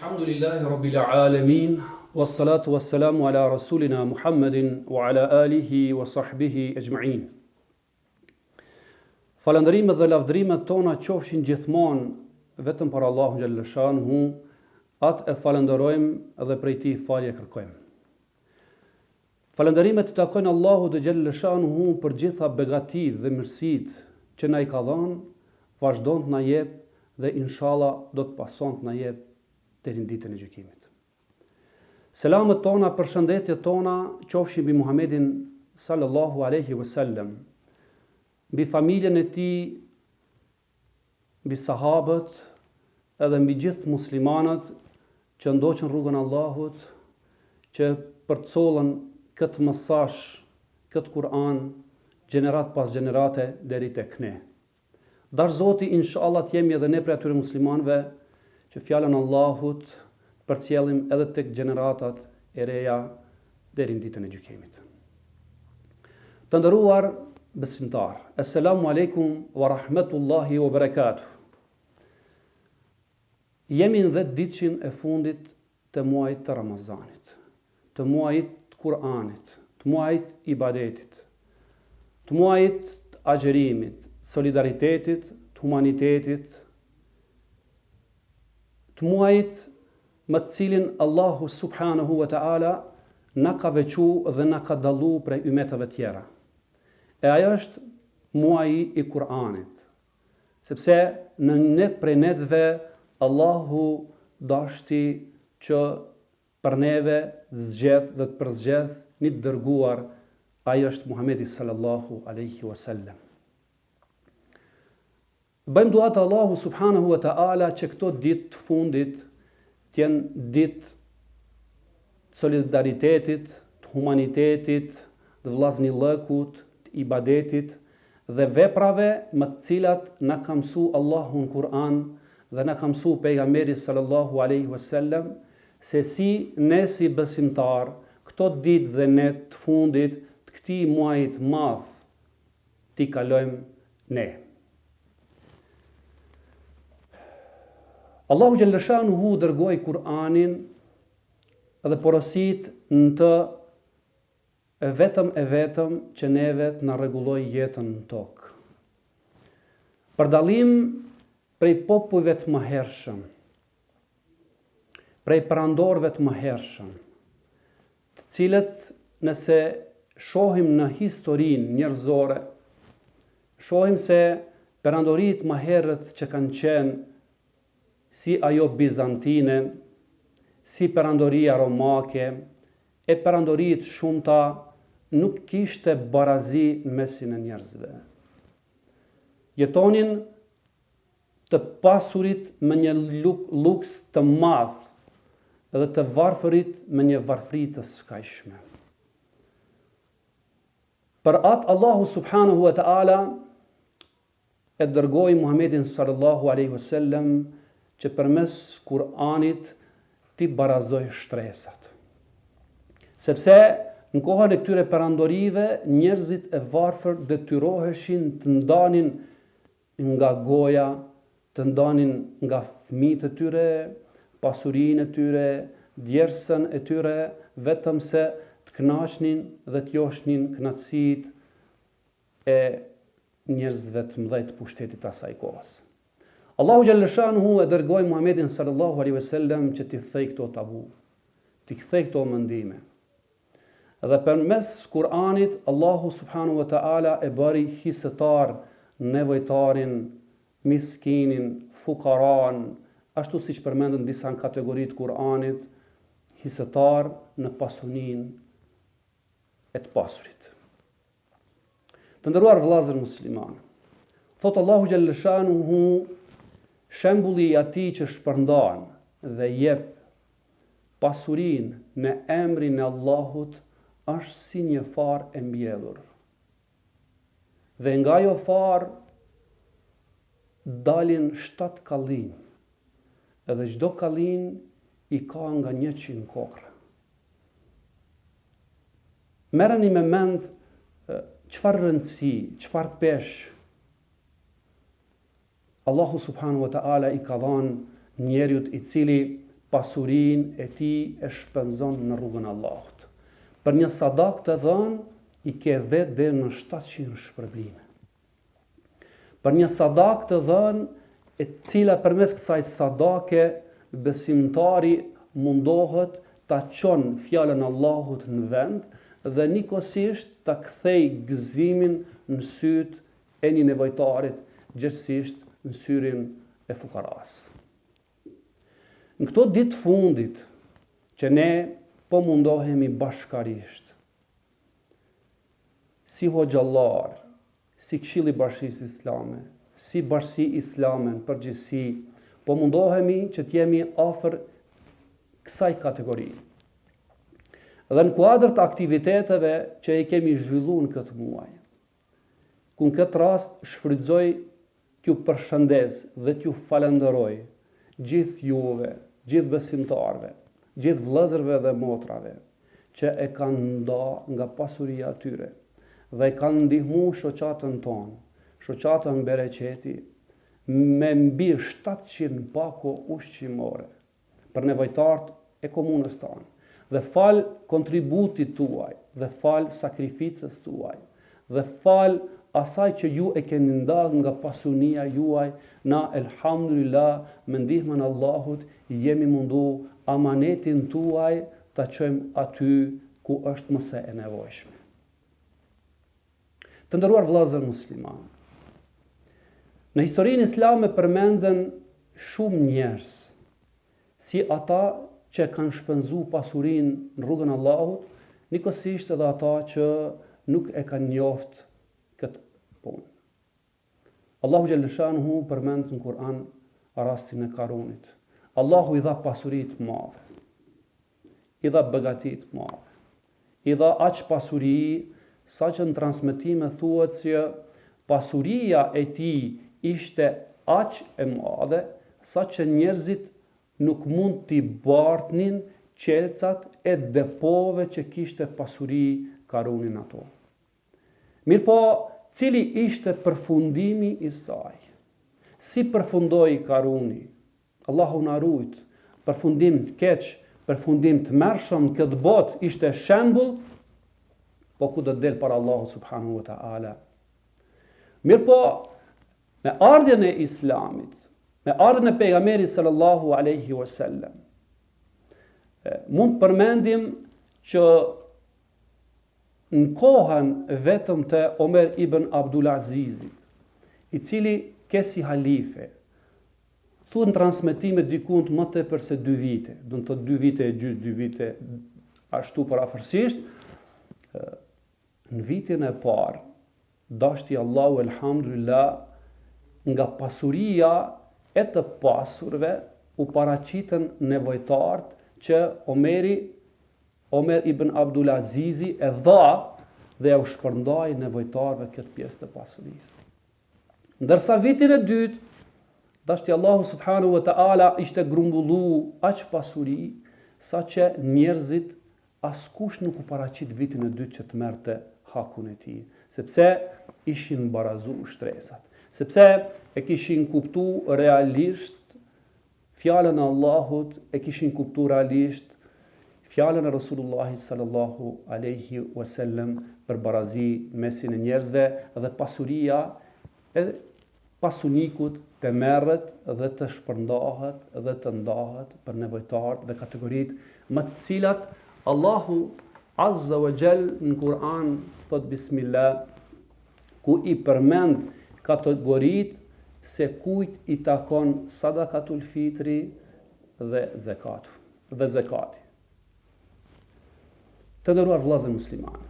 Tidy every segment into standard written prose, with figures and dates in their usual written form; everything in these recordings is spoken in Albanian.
Elhamdulillahi Rabbil Alemin, wassalatu wassalamu ala Rasulina Muhammedin wa ala alihi wa sahbihi ejma'in. Falënderimet dhe lavdërimet tona qofshin gjithmonë vetëm për Allahun xhelleshanuhu, atë e falënderojmë dhe prej tij falje kërkojmë. Falënderimet i takojnë Allahut xhelleshanuhu për gjitha begatitë dhe mirësitë që na i ka dhënë, vazhdon të na jep dhe inshallah do të pason të na jep deri në ditën e gjykimit. Selamet tona, përshëndetjet tona qofshin mbi Muhammedin sallallahu alejhi ve sellem, mbi familjen e tij, mbi sahabët edhe mbi gjithë muslimanët që ndoqën rrugën e Allahut, që përcollën këtë mesazh, këtë Kur'an gjeneratë pas gjenerate deri tek ne. Dashtë Zoti inshallah të jemi edhe ne prej atyre muslimanëve që fjalën e Allahut të përcjellim edhe tek gjeneratat e reja deri në ditën e gjykimit. Të nderuar besimtarë, Esselamu Alejkum wa Rahmetullahi wa Berekatuh. Jemi në 10 ditëshin e fundit të muajit të Ramazanit, të muajit të Kur'anit, të muajit ibadetit, të muajit të agjërimit, të solidaritetit, të humanitetit, të muajit me të cilin Allahu subhanahu wa ta'ala na ka veçu dhe na ka dallu prej ymeteve tjera. E ajo është muaji i Kur'anit, Sepse në një net prej netëve Allahu dashti që për neve të zgjedh dhe të përzgjedh një të dërguar, ai është Muhamedi sallallahu alejhi wa sellem. Bëjmë dua te Allahu subhanahu wa ta'ala që këto ditë të fundit të jenë ditë të solidaritetit, të humanitetit, të vllaznillëkut, të ibadetit dhe veprave me të cilat na ka mësu Allahu në Kur'an dhe na ka mësu Pejgamberi sallallahu alejhi ve sellem se si ne si besimtarë këto ditë dhe net të fundit të këtij muaji të madh t'i kalojmë ne. Allahu xhelleshanuhu dërgoi Kur'anin dhe porositë në të vetëm e vetëm që neve të na rregullojë jetën në tokë. Për dallim prej popujve të mëhershëm, prej perandorëve të mëhershëm, të cilët nëse shohim në historinë njerëzore, shohim se perandoritë më herët që kanë qenë si ajo bizantine, si perandoria romake, e perandori të shumta nuk kishte barazi në mesin e njerëzve. Jetonin të pasurit me një luks të madh dhe të varfërit me një varfëri të skajshme. Për atë Allahu subhanahu wa ta'ala e dërgoi Muhammedin sallallahu alaihi wasallam që përmes Kur'anit t'i barazojë shtresat. Sepse në kohën e këtyre perandorive njerëzit e varfër detyroheshin të ndanin nga goja, të ndanin nga fëmijët e tyre, pasurinë e tyre, djersën e tyre, vetëm se të kënaqnin dhe të joshnin kënaqësitë e njerëzve të mëdhenj të pushtetit të asaj kohës. Allahu xhelleshanuhu e dërgoi Muhammedin sallallahu alaihi wasallam që t'i thej këto tabu, t'i kthej këto mendime. Dhe përmes Kur'anit Allahu subhanahu wa ta'ala e bëri hisetar nevojtarin, miskinin, fukaran, ashtu siç përmenden disa në kategori të Kur'anit, hisetar në pasuninë e të pasurit. Të nderuar vëllazër muslimanë, thotë Allahu xhelleshanuhu shembulli i atij që shpërndan dhe jep pasurinë në emrin e Allahut është si një farë e mbjellur. Dhe nga ajo farë dalin shtatë kallinj, edhe çdo kallinj i ka nga 100 kokrra. Merreni me mend çfarë rëndësi, çfarë peshë Allahu subhanahu wa ta'ala i ka dhanë njeriut i cili pasurinë e tij e shpenzon në rrugën e Allahut. Për një sadakë të dhënë i ke 10 deri në 700 shpërblime. Për një sadakë të dhënë e cila përmes kësaj sadake besimtari mundohet ta çon fjalën e Allahut në vend dhe njëkohësisht ta kthej gëzimin në sytë e një nevojtarit, gjegjësisht në syrin e fukarasë. Në këto ditë të fundit që ne po mundohemi bashkarisht, si hoxhallarë, si Këshilli i Bashkësisë Islame, si Bashkësi Islame në përgjithësi, po mundohemi që të jemi afër kësaj kategorie. Dhe në kuadër të aktiviteteve që i kemi zhvillu në këtë muaj, ku në këtë rast shfrytëzoj t'ju përshëndes dhe t'ju falënderoj gjithë juve, gjithë besimtarëve, gjithë vëllezërve dhe motrave që e kanë nda nga pasuria e tyre dhe e kanë ndihmu shoqatën tonë, shoqatën Bereqeti, me mbi 700 pako ushqimore. për nevojtarët e komunës tonë dhe falë kontributit tuaj dhe falë sakrificës tuaj dhe falë asaj që ju e keni nda nga pasunia juaj na elhamdulillah me ndihmën e Allahut jemi mundu amanetin tuaj ta çojmë aty ku është më se e nevojshme. Të nderuar vëllezër muslimanë, në historinë islame përmenden shumë njerëz, si ata që kanë shpenzu pasurinë në rrugën e Allahut, njëkohësisht edhe ata që nuk e kanë njoft këtë punë. Allahu xhelleshanuhu përmend në Kur'an rastin e Karunit. Allahu i dha pasuri të madhe. I dha begati të madhe. I dha aq pasuri saqë në transmetime thuhet se pasuria e tij ishte aq e madhe saqë njerëzit nuk mund t'i bartnin çelësat e depove që kishte pasuri Karuni në ato. Mirëpo, cili ishte përfundimi i saj? Si përfundoi Karuni? Allahu na rujt, përfundim të keq, përfundim të tmerrshëm në këtë botë ishte shembull, po ku do të del para Allahut subhanahu wa taala. Mirëpo, me ardhjen e Islamit, me ardhjen e pejgamberit sallallahu alaihi wasallam, mund të përmendim që në kohën vetëm të Omer ibn Abdul Azizit, i cili ke si halife, thuhet në transmetime dikund më tepër se dy vite, do të thotë dy vite e gjysë, dy vite ashtu përafërsisht, në vitin e parë, dashti Allahu elhamdulillah nga pasuria e të pasurve u paraqitën nevojtarët që Omeri Omer ibn Abdul Azizi e dha dhe ja u shpërndai nevojtarëve këtë pjesë të pasurisë. Ndërsa vitin e dytë, dashti Allahu subhanahu wa ta'ala ishte grumbullu aq pasuri, saqë njerëzit askush nuk u paraqit vitin e dytë që të merrte hakun e tij, sepse ishin barazu shtresat, sepse e kishin kuptu realisht Fjalën e Allahut e kishin kuptu realisht fjalën e Resulullahit sallallahu alejhi ue sellem për barazi mesin e njerëzve dhe pasuria e pasunikut të merret dhe të shpërndahet dhe të ndahet për nevojtarët dhe kategoritë me të cilat Allahu Azza wa Jall në Kur'an thot bismillah ku i përmend kategoritë se kujt i takon sadakatul fitri dhe zekatu dhe zekati. Të nderuar vëllezër muslimanë,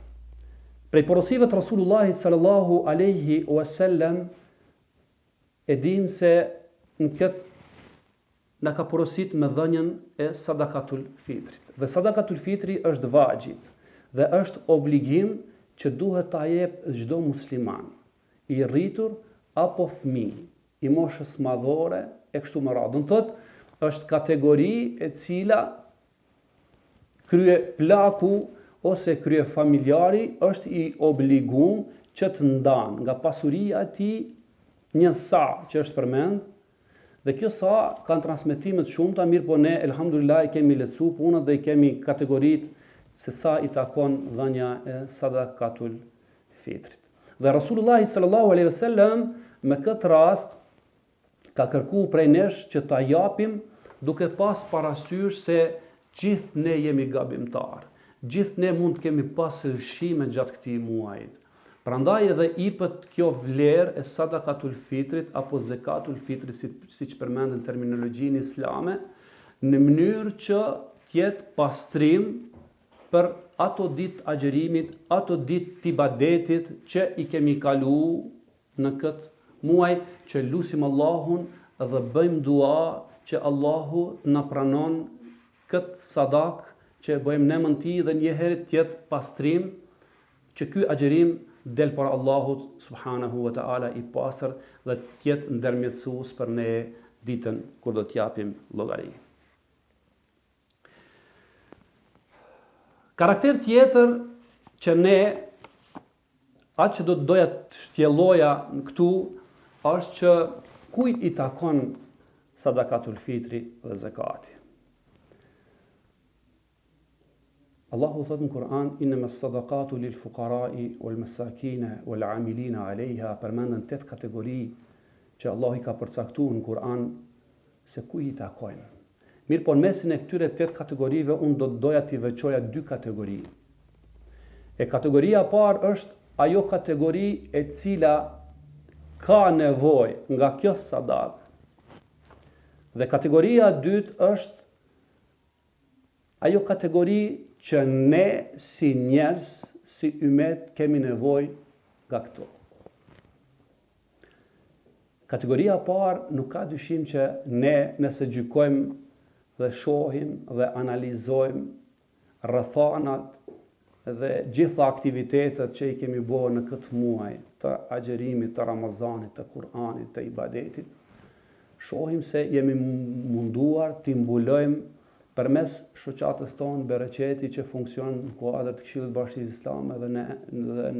prej porosive të Rasulullahit sallallahu alaihi wasallam e dimë se në këtë na ka porosit me dhënien e sadakatul fitrit. Dhe sadakatul fitri është vaxhib dhe është obligim që duhet ta jep çdo musliman, i rritur apo fëmijë, i moshës madhore e kështu me radhë. Do të thotë, është kategori e cila kryeplaku ose kryefamiljari është i obligum që të ndan nga pasuria e tij një sa që është përmend. Dhe kjo sa kanë transmetime të shumta, mirëpo ne elhamdulillah i kemi lehtësu punët dhe i kemi kategoritë se sa i takon dhënia e sadakatul fitrit. Dhe Rasulullah sallallahu alaihi wasallam me këtë rast ka kërku prej nesh që ta japim duke pas parasysh se gjithë ne jemi gabimtar. Gjithë ne mund të kemi pas lëshime gjatë këtij muajit. Prandaj edhe ipet kjo vlerë e sadakatul fitrit apo zekatul fitrit si, siç përmendet në terminologjinë islame, në mënyrë që të jetë pastrim për ato ditë agjërimit, ato ditë të ibadetit që i kemi kalu në këtë muaj që lusim Allahun dhe bëjmë dua që Allahu të na pranon këtë sadak që e bëjmë në emën tij dhe njëherit të jetë pastrim që ky agjërim del para Allahut subhanahu wa ta'ala i pastër dhe të jetë ndërmjetësues për ne ditën kur do të japim llogari. Karakter tjetër që ne atë që do të doja të shtjelloja këtu është që kujt i takon sadakatul fitri dhe zekati. Allahu thotë në Kur'an innama sadaqatu lil fuqara'i wal masakin wal 'amilina 'alayha përmenden tetë kategori që Allahu i ka përcaktuar në Kur'an se kujt i takojnë. Mirëpo në mesin e këtyre tetë kategorive unë do të doja t'i veçoja dy kategori. E kategoria e parë është ajo kategori e cila ka nevojë nga kjo sadak. Dhe kategoria e dytë është ajo kategori që ne si njerëz, si ymet kemi nevojë nga këto. Kategoria e parë nuk ka dyshim që ne nëse gjykojmë dhe shohim dhe analizojmë rrethanat dhe gjitha aktivitetet që i kemi bo në këtë muaj të agjërimit, të Ramazanit, të Kur'anit, të ibadetit, shohim se jemi munduar t'i mbulojmë përmes shoqatës tonë Bereqeti që funksionon në kuadër të Këshillit Bashkësisë Islame dhe në dhe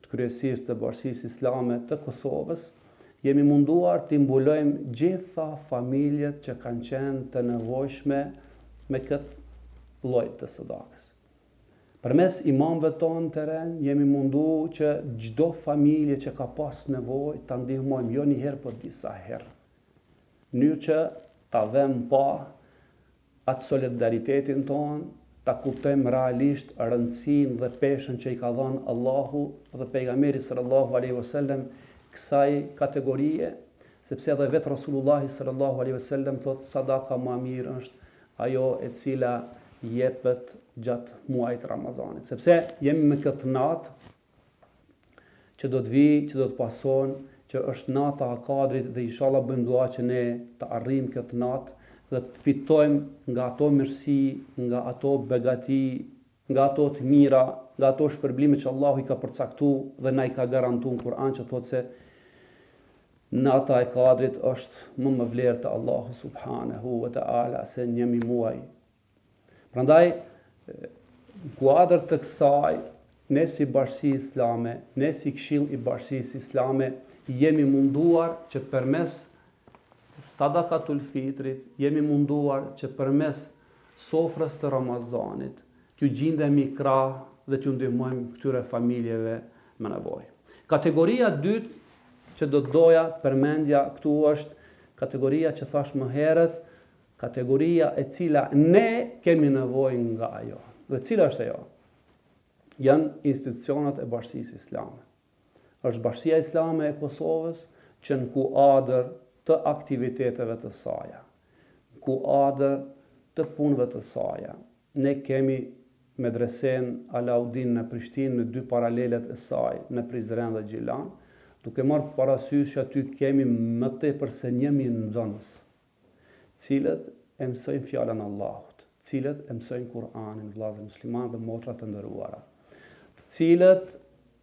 të Kryesisë të Bashkësisë Islame të Kosovës, jemi munduar t'i mbulojmë gjitha familjet që kanë qenë të nevojshme me këtë lloj të sadakës. Përmes imamëve tonë në terren jemi mundu që çdo familje që ka pas nevojë ta ndihmojmë jo një herë por disa herë. Në mënyrë që ta vëmë pa atë solidaritetin tonë, ta kuptojmë realisht rëndësinë dhe peshën që i ka dhënë Allahu dhe pejgamberi sallallahu alaihi wasallam kësaj kategorie, sepse edhe vetë Rasulullahi sallallahu alaihi wasallam thotë sadaka më e mirë është ajo e cila jepet gjatë muajit Ramazanit. Sepse jemi me këtë natë që do të vijë, që do të pason, që është nata e Kadrit dhe inshallah bëjmë dua që ne të arrijmë këtë natë dhe të fitojmë nga ato mirësi, nga ato begati, nga ato të mira, nga ato shpërblime që Allahu i ka përcaktu dhe na i ka garantu në Kur'an që thotë se nata e Kadrit është më me vlerë te Allahu subhanahu wa ta'ala se njëmi muaj Prandaj, në kuadër të kësaj, ne si bashkësi islame, ne si këshill i bashkësisë islame, jemi munduar që përmes sadakatul fitrit, jemi munduar që përmes sofrës të Ramazanit, t'ju gjindemi krah dhe t'ju ndihmojmë këtyre familjeve me nevojë. Kategoria e dytë që do të doja të përmendja këtu është kategoria që thashë më herët, Kategoria e cila ne kemi nevojë nga ajo. Dhe cila është ajo? Janë institucionet e Bashkësisë Islame. Është Bashkësia Islame e Kosovës që në kuadër të aktiviteteve të saja, në kuadër të punëve të saja, ne kemi medresen Alaudin në Prishtinë në dy paralelet e saj, në Prizren dhe Gjilan, duke marrë parasysh që aty kemi më tepër se 1000 nxënës. cilët e mësojnë fjalën e Allahut, të cilët e mësojnë Kur'anin, vëllezër muslimanë dhe motra të nderuara, të cilët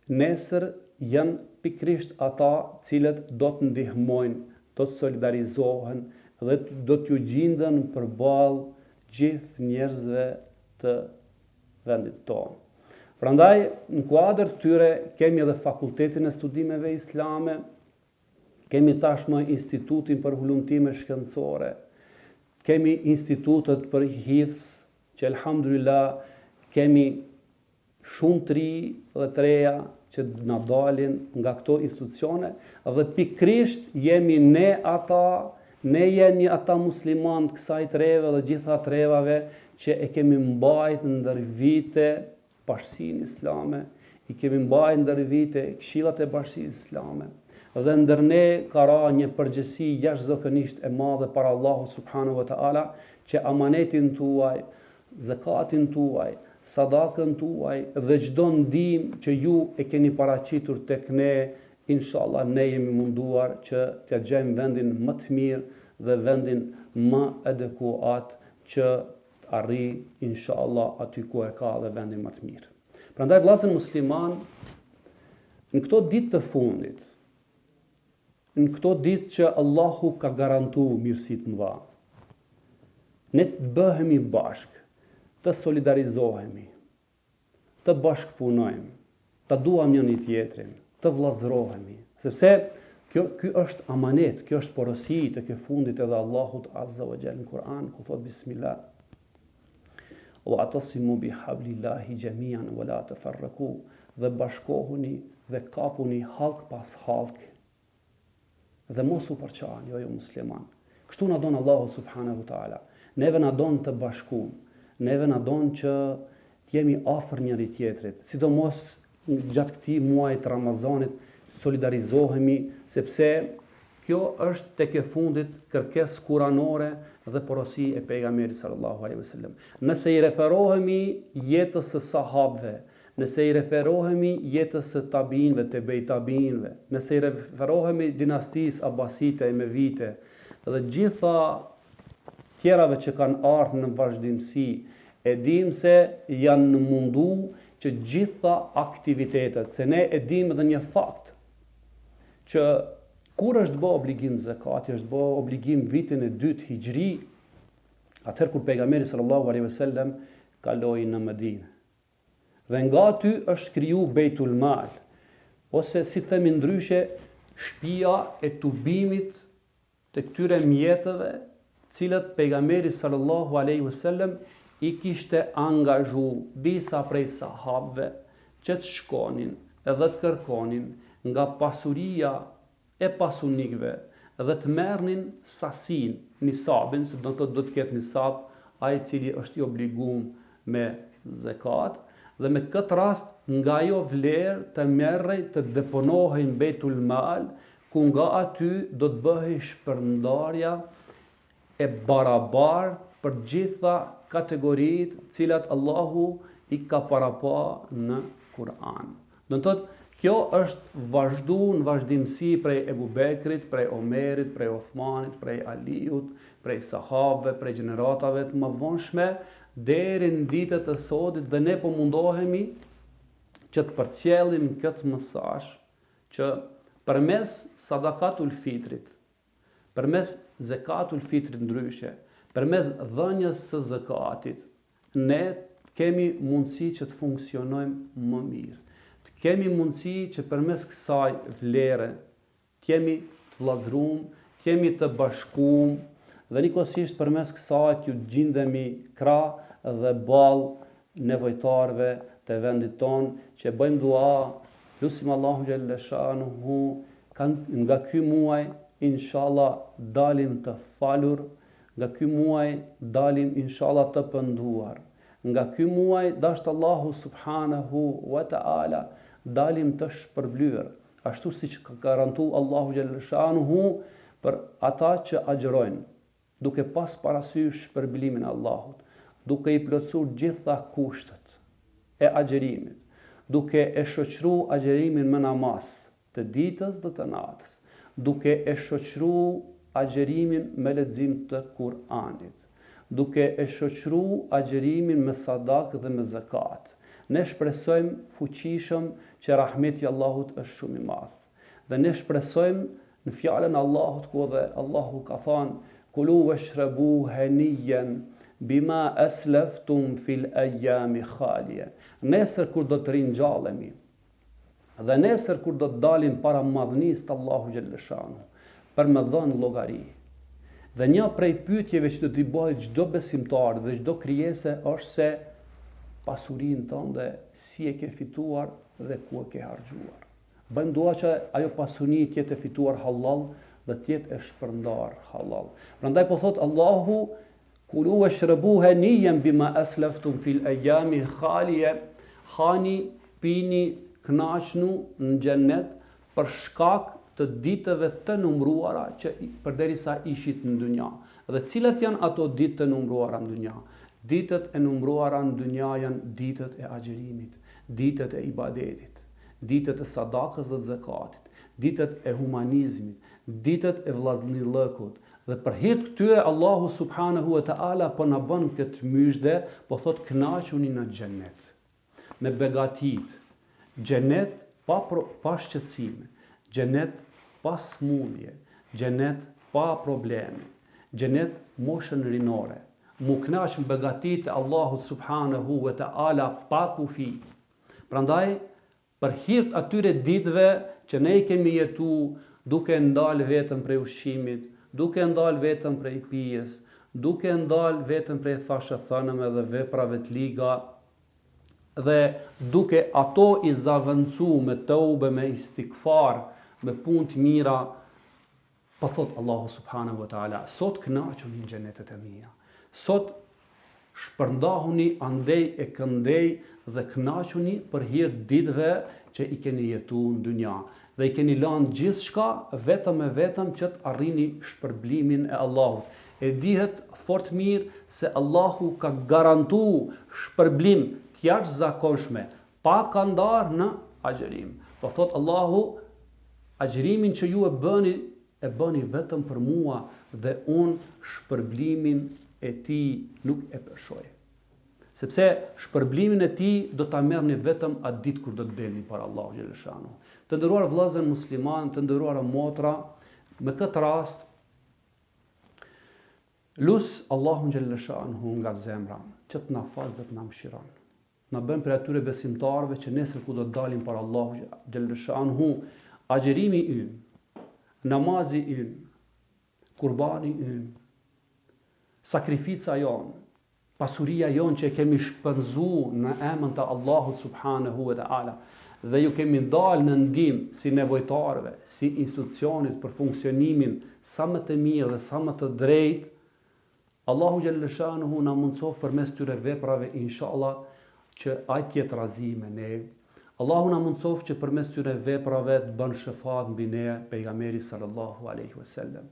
nesër janë pikërisht ata të cilët do të ndihmojnë, do të solidarizohen dhe do t'ju gjinden përballë gjithë njerëzve të vendit tonë. Prandaj, në kuadër të tyre kemi edhe Fakultetin e Studimeve Islame. Kemi tashmë Institutin për Hulumtime Shkencore, kemi institutet për hifz, që elhamdulillah kemi shumë të ri dhe të reja që na dalin nga këto institucione dhe pikërisht jemi ne ata, ne jemi ata muslimanë të kësaj treve dhe gjitha trevave që e kemi mbajt ndër vite Bashkësinë Islame, i kemi mbajt ndër vite këshillat e Bashkësisë Islame dhe ndër ne ka ra një përgjegjësi jashtëzakonisht e madhe para Allahut subhanahu wa ta'ala që amanetin tuaj, zekatin tuaj, sadakën tuaj dhe çdo ndihmë që ju e keni paraqitur tek ne, inshallah ne jemi munduar që t'ia gjejmë vendin më të mirë dhe vendin më adekuat që të arrijë inshallah aty ku e ka dhe vendin më të mirë. Prandaj vëllazër musliman, në këto ditë të fundit, në këto ditë që Allahu ka garantu mirësi të mëdha, ne të bëhemi bashkë, të solidarizohemi, të bashkëpunojmë, ta duam njëri tjetrin, të vëllazërohemi, sepse kjo ky është amanet, kjo është porosi tek e fundit edhe Allahut Azza wa Jall në Kur'an ku thot bismillah Wa atasimu bi hablillahi jami'an wa la tafarraqu dhe bashkohuni dhe kapuni hallk pas hallke Dhe mos u përçani, o ju musliman. Kështu na don Allahu subhanahu wa taala. Neve na don të bashkum. Neve na don që të jemi afër njëri tjetrit, sidomos gjatë këtij muaji të Ramazanit solidarizohemi sepse kjo është tek e fundit kërkesë kuranore dhe porosi e pejgamberit sallallahu alaihi wasallam. Nëse i referohemi jetës së sahabëve, Nëse i referohemi jetës së tabiinëve, tebei tabiinëve, nëse i referohemi dinastisë Abasite, Emevite dhe gjitha tjerave që kanë ardhur në vazhdimësi, e dimë se janë mundu që gjitha aktivitetet, se ne e dimë edhe një fakt, që kur është bë obligim zekati, është bë obligim vitin e dytë hixhri, atëherë kur pejgamberi sallallahu alaihi wasallam kaloi në Medinë. Dhe nga aty është kriju Bejtul Mal, ose si themi ndryshe, shpia e tubimit të këtyre mjeteve, të cilët pejgamberi sallallahu alaihi wasallam i kishte angazhu disa prej sahabëve që të shkonin edhe të kërkonin nga pasuria e pasunikëve dhe të merrnin sasinë, nisabin, se do të thotë do të ketë nisab, ai i cili është i obligum me zekat, dhe me këtë rast nga ajo vlerë të merrej të deponohej në Bejtul Mal, ku nga aty do të bëhej shpërndarja e barabartë për gjitha kategoritë të cilat Allahu i ka parapa në Kur'an. Do të thotë, kjo është vazhdu në vazhdimësi prej Ebu Bekrit, prej Omerit, prej Othmanit, prej Aliut, prej sahabëve, prej gjeneratave të mëvonshme, deri në ditët e sodit dhe ne po mundohemi që të përcjellim këtë mesazh që përmes sadakatul fitrit, Përmes zekatul fitrit ndryshe, përmes dhënies së zekatit, ne të kemi mundësi që të funksionojmë më mirë. Të kemi mundësi që përmes kësaj vlere të jemi të vllazërum, të jemi të bashkum dhe njëkohësisht përmes kësaj t'ju gjindemi krah dhe ballë nevojtarëve të vendit tonë që bëjmë dua Lusim Allahun xhelle shanuhu nga ky muaj inshallah dalim të falur, nga ky muaj dalim inshallah të penduar, nga ky muaj dashtë Allahu subhanahu wa ta'ala dalim të shpërblyer, ashtu siç ka garantu Allahu xhelle shanuhu për ata që agjërojnë, duke pas parasysh shpërblimin e Allahut, duke i plotësuar gjitha kushtet e agjërimit, duke e shoqëru agjërimin me namaz të ditës dhe të natës, duke e shoqëru agjërimin me lexim të Kur'anit, duke e shoqëru agjërimin me sadak dhe me zekat. Ne shpresojmë fuqishëm që rahmeti i Allahut është shumë i madh. Dhe ne shpresojmë në fjalën e Allahut ku edhe Allahu ka thanë Kulu washrabu haniyan bima aslaftum fil ayami khaliya. Nesër kur do të ringjallemi dhe nesër kur do të dalim para madhnisë të Allahu xhelleshanuhu. Për me dhënë llogari. Dhe një prej pyetjeve që do t'i bëhet çdo besimtar dhe çdo krijese është se pasurinë tënde si e ke fituar dhe ku e ke harxhuar. Bëjmë dua që ajo pasuni të jetë e fituar hallall dhe të jetë e shpërndarë hallall. Prandaj po thotë Allahu Kulu weshrebu henijen bima esleftum fil ejamil khalije, Hani, pini, kënaqnu në xhennet për shkak të ditëve të numëruara që përderisa ishit në dynja. Dhe cilat janë ato ditë të numëruara në dynja? Ditët e numëruara në dynja janë ditët e agjërimit, ditët e ibadetit, ditët e sadakës dhe zekatit, ditët e humanizmit, ditët e vllaznillëkut, Dhe për hir të këtyre Allahu subhanehu ve teala po na bën këtë myzhde, po thotë kënaquni në xhennet. Me begatitë. Xhennet pa pa shqetësime, xhennet pa smundje, xhennet pa probleme, xhennet moshën rinore. Mu kënaq me begatitë e Allahut subhanehu ve teala pa kufi. Prandaj Për hir të atyre ditëve që ne i kemi jetu duke e ndalë veten prej ushqimit, duke e ndalë veten prej pijes, duke e ndalë veten prej thashethëneve dhe veprave të liga dhe duke ato i zavendësu me teube, me istigfar, me punë të mira, Po thotë Allahu subhanahu wa taala, sot kënaquni në xhenetet e mia. Sot shpërndahuni andej e këndej dhe kënaquni për hir të ditëve që i keni jetu në dynja dhe i keni lanë gjithçka vetëm e vetëm që të arrini shpërblimin e Allahut. E dihet fort mirë se Allahu ka garantu shpërblim të jashtëzakonshme pa kandar në agjërim. Po thotë Allahu, agjërimin që ju e bëni, e bëni vetëm për mua dhe unë shpërblimin e tij nuk e peshoj. Sepse shpërblimin e tij do ta merrni vetëm atë ditë kur do të delni para Allahut xheleshanuhu. Të nderuar vëllezër muslimanë, të nderuara motra, me këtë rast lus Allahun xheleshanuhu nga zemra që të na falë dhe të na mëshiron. Na bën prej atyre besimtarëve që nesër kur do të dalim para Allahu xhelleshanuhu, agjërimi ynë, namazi ynë, kurbani ynë, sakrifica jonë, pasuria jonë që e kemi shpenzu në emën të Allahut subhanehu ve teala dhe ju kemi dalë në ndihmë si nevojtarëve, si institucionit për funksionimin sa më të mirë dhe sa më të drejtë, Allahu xhelleshanuhu na mundësoftë përmes këtyre veprave inshallah që Ai të jetë razi me ne. Allahu na mundësoftë që përmes këtyre veprave të bën shefat mbi ne pejgamberi sallallahu alejhi ve sellem.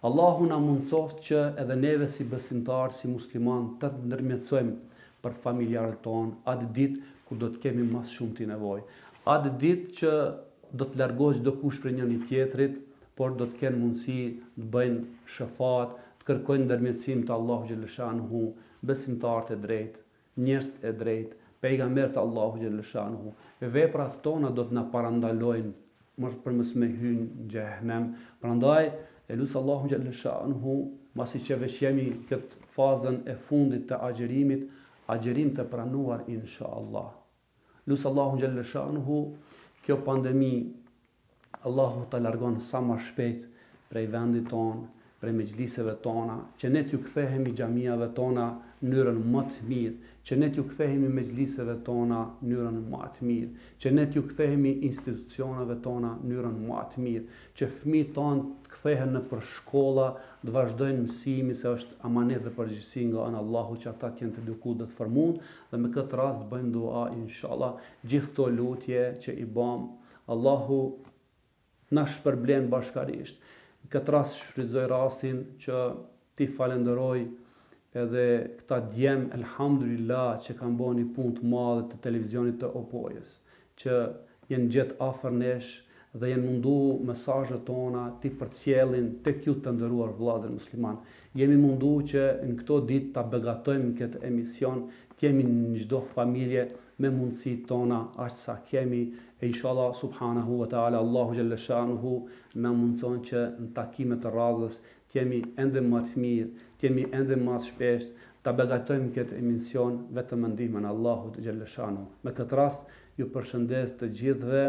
Allahu na mundësoftë që edhe neve si besimtarë, si muslimanë të ndërmjetësojmë për familjarët tonë atë ditë kur do të kemi më së shumti nevojë. Atë ditë që do të largohet çdokush prej njëri tjetrit, por do të kenë mundësi të bëjnë shefat, të kërkojnë ndërmjetësim te Allahu xhelleshanuhu, besimtarët e drejtë, njerëzit e drejtë, pejgamberët e Allahut xhelleshanuhu. Veprat tona do të na parandalojnë për mos me hy në xhehenem. Prandaj e lus Allahun xhelleshanuhu, masi që veç jemi këtë fazën e fundit të agjërimit, agjërim të pranuar inshallah. Lus Allahun xhelleshanuhu kjo pandemi Allahu ta largon sa ma shpejt prej vendit tonë, prej mexhliseve tona, që ne t'ju kthehemi xhamiave tona në mënyrën më të mirë, që ne t'ju kthehemi mexhliseve tona në mënyrën më të mirë, që ne t'ju kthehemi institucioneve tona në mënyrën më të mirë, që fëmijët tanë të kthehen nëpër shkolla, të vazhdojnë mësimin se është amanet dhe përgjegjësi nga ana e Allahut që ata të jenë të edukuar dhe të formuar dhe me këtë rast bëjmë dua inshallah gjithë këto lutje që i bëmë Allahu na shpërblen bashkarisht. Në këtë rast shfrytëzoj rastin që t'i falenderoj edhe këta djem elhamdulillah që kanë bo një punë të madhe të televizionit të Opojës, që janë gjetë afër nesh dhe janë mundu mesazhet tona t'i përcjellin tek ju të nderuar vëllezër musliman. Jemi mundu që në këto ditë ta begatojmë këtë emision, të jemi në çdo familje me mundësitë tona aq sa kemi e inshallah subhanahu wa taala Allahu xhelleshanuhu na mundëson që në takimet e radhës të jemi ende më të mirë, të jemi ende më të shpeshtë, ta begatojmë këtë emision vetëm me ndihmën e Allahut xhelleshanuhu. Me këtë rast ju përshëndes të gjithëve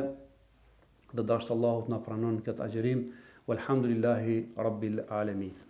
dhe dashtë Allahu të na pranon këtë agjërim. Walhamdulillahi Rabbil Alamin.